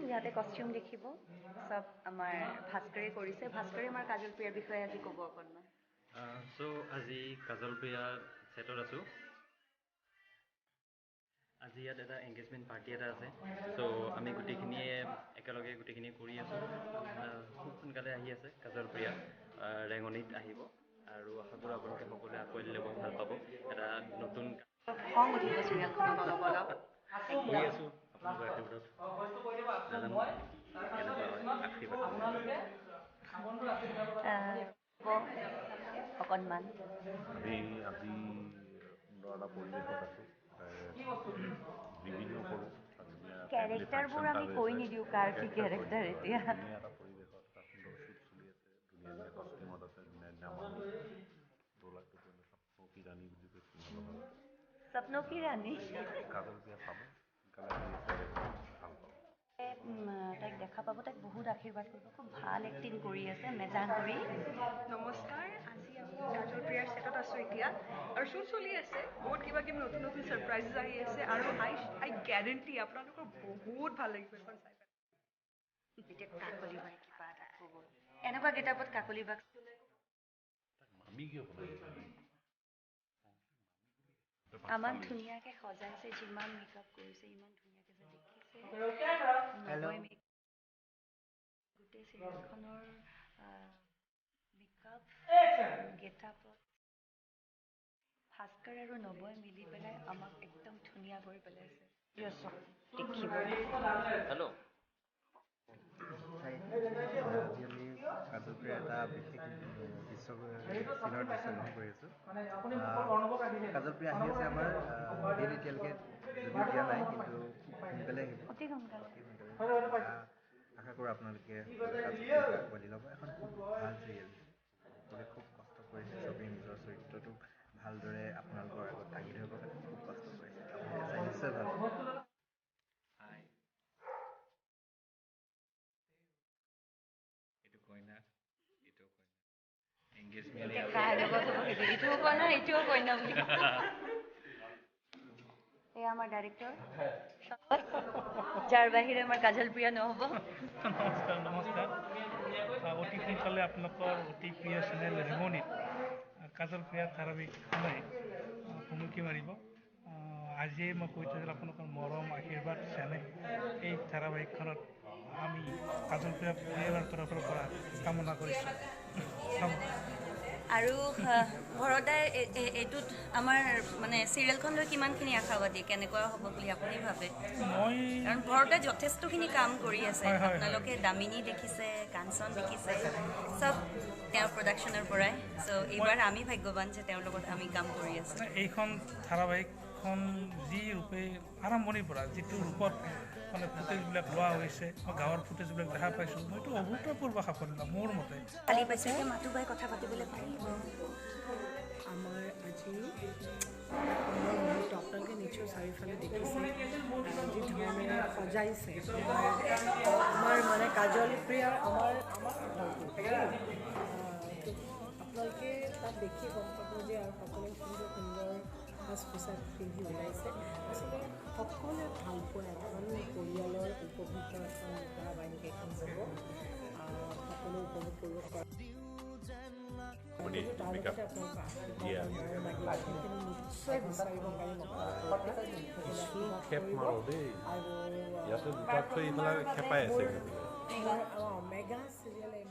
ইয়াতে কষ্টিউম দেখিব, চব আমাৰ ভাস্কৰে কৰিছে। ভাস্কৰে আমাৰ কাজল প্ৰিয়াৰ বিষয়ে আজি ক'ব অকণমান। চ' আজি কাজল প্ৰিয়া ছেটত আছোঁ। আজি ইয়াত এটা এংগেজমেণ্ট পাৰ্টি এটা আছে। চ' আমি গোটেইখিনিয়ে একেলগে গোটেইখিনি কৰি আছোঁ। খুব সোনকালে আহি আছে কাজল প্ৰিয়া, ৰেঙনিত আহিব আৰু আশা কৰোঁ আপোনালোকে সকলোৱে আঁকোৱালি ল'ব, ভাল পাব। এটা নতুন খং উঠিব চিৰিয়েলখনত অলপ অলপ কৰি আছোঁ আপোনালোকৰ আশীৰ্বাদত, নাজানো কেনেকুৱা হয়, আশীৰ্বাদ অকণমান। আমি আজি সুন্দৰ এটা পৰিৱেশত আছোঁ, বিভিন্ন কৰোঁ। কেৰেক্টাৰবোৰ আমি কৈ নিদিওঁ কাৰ কি কেৰেক্টাৰ। এতিয়া ধুনীয়া এটা পৰিৱেশত এটা সুন্দৰ শ্বুট চলি আছে, ধুনীয়া ধুনীয়া কষ্টিউমত আছে, ধুনীয়া ধুনীয়া মানুহ। সপনো কি ৰাণী বুলি কৈছোঁ, সপনো কি ৰাণী। কাজল বিয়া চাব সোনকালে আহি আছে, ভাল পাব। তাইক দেখা পাব, তাইক বহুত আশীৰ্বাদ কৰিব। খুব ভাল এক্টিং কৰি আছে মেজাংকৰি। নমস্কাৰ, আজি আমি কাজল প্ৰিয়াৰ ছেটত আছোঁ এতিয়া আৰু শ্বুট চলি আছে। বহুত কিবা কিবি নতুন নতুন ছাৰপ্ৰাইজেছ আহি আছে আৰু আই গেৰেণ্টি আপোনালোকৰ বহুত ভাল লাগিব এইখন চাই পেলাই। এতিয়া কাকলি বাই কিবা এটা ক'ব, এনেকুৱা গেটআপত কাকলি বাক। আমি কিয় বনাই আমাক ধুনীয়াকৈ সজাইছে, যিমান মেকআপ কৰিছে ইমান ধুনীয়াকৈ যে দেখিছে। গোটেই চিৰিয়েলখনৰ মেকআপ গেটআপত ভাস্কৰ আৰু নৱই মিলি পেলাই আমাক একদম ধুনীয়া কৰি পেলাইছে। দেখিব। হেল্ল', আজি আমি কাজল প্ৰিয়াৰ এটা বিশেষ দৃশ্য, চিনৰ দৃশ্যগ্ৰহণ কৰি আছোঁ। কাজল প্ৰিয়া আহি আছে, আমাৰ ডেট এতিয়ালৈকে যদিও দিয়া নাই, কিন্তু খুব সোনকালে আহিব, অতি সোনকালে, অতি সোনকালে। আশা কৰোঁ আপোনালোকে কাজল প্ৰিয়াক আঁকোৱালি ল'ব। এখন খুব ভাল চিৰিয়েল, সকলোৱে খুব কষ্ট কৰিছে। চবেই নিজৰ চৰিত্ৰটোক ভালদৰে আপোনালোকৰ আগত দাঙি ধৰিবৰ কাৰণে খুব কষ্ট কৰিছে। আপোনালোকে চাই নিশ্চয় ভাল পাব। হাই, এইটো কইনা, এইটো কইনা, এংগেজমেণ্ট। এতিয়া কাৰ লগত হ'ব সেইটো? ইটোও কইনা, ইটোও কইনা বুলি। এয়া আমাৰ ডাইৰেক্টৰ, যাৰ বাহিৰে আমাৰ কাজল প্ৰিয়া নহ'ব। নমস্কাৰ, নমস্কাৰ। অতি সোনকালে আপোনালোকৰ অতি প্ৰিয় চেনেল ৰেঙনিত কাজল প্ৰিয়াৰ ধাৰাবাহিকখনে ভুমুকি মাৰিব। আজিয়েই মই কৈ থৈছিলোঁ, আপোনালোকৰ মৰম, আশীৰ্বাদ, চেনেহ এই ধাৰাবাহিকখনত আমি কাজল প্ৰিয়া পৰিয়ালৰ তৰফৰ পৰা কামনা কৰিছোঁ। চাব। আৰু ভৰদাই এইটোত আমাৰ মানে চিৰিয়েলখন লৈ কিমানখিনি আশাবাদী, কেনেকুৱা হ'ব বুলি আপুনি ভাবে? মই কাৰণ ভৰদাই যথেষ্টখিনি কাম কৰি আছে। হয়, হয়, হয়। আপোনালোকে দামিনী দেখিছে, কাঞ্চন দেখিছে, চব তেওঁৰ প্ৰডাকশ্যনৰ পৰাই। চ' এইবাৰ আমি ভাগ্যৱান যে তেওঁৰ লগত আমি কাম কৰি আছোঁ। মানে এইখন ধাৰাবাহিকখন যি ৰূপে আৰম্ভণিৰ পৰা যিটো ৰূপত মানে ফুটেজবিলাক লোৱা হৈছে, মই গাঁৱৰ ফুটেজবিলাক দেখা পাইছোঁ, মইতো অভূতপূৰ্ব সাফল্য মোৰ মতে। খালি পাইছোঁ এতিয়া মাতুবাই কথা পাতিবলৈ পাৰিব। আমাৰ আজি সুন্দৰ মুহূৰ্ত। আপোনালোকে নিশ্চয় চাৰিওফালে দেখিছে যি ধৰণেৰে সজাইছে আমাৰ মানে কাজল প্ৰিয়াৰ আমাৰ ঘৰটো। আপোনালোকে তাত দেখি গম পাব যে আৰু সকলোৱে সুন্দৰ সুন্দৰ সাজ পোছাক পিন্ধি ওলাইছে। আচলতে সকলোৱে ভাল পোৱা এখন পৰিয়ালৰ উপভোগ্য এখন ধাৰাবাহিক এখন হ'ব, সকলোৱে উপভোগ কৰিব পৰা। আপুনি তাৰ মেকআপ লগতে আপোনালোকৰ আশীৰ্বাদ দিয়া আৰু মৰম লাগিব, সেইখিনি নিশ্চয় বিচাৰিব পাৰিম আপোনালোকৰ পৰা। কিছু সকলোৱে আশীৰ্বাদ খেপ কৰিব মাৰো দেই আৰু ইয়াতে দুটাত থৈ ইফালে খেপাই আছে গৈ পেলাই। মোৰ মেগা চিৰিয়েল এই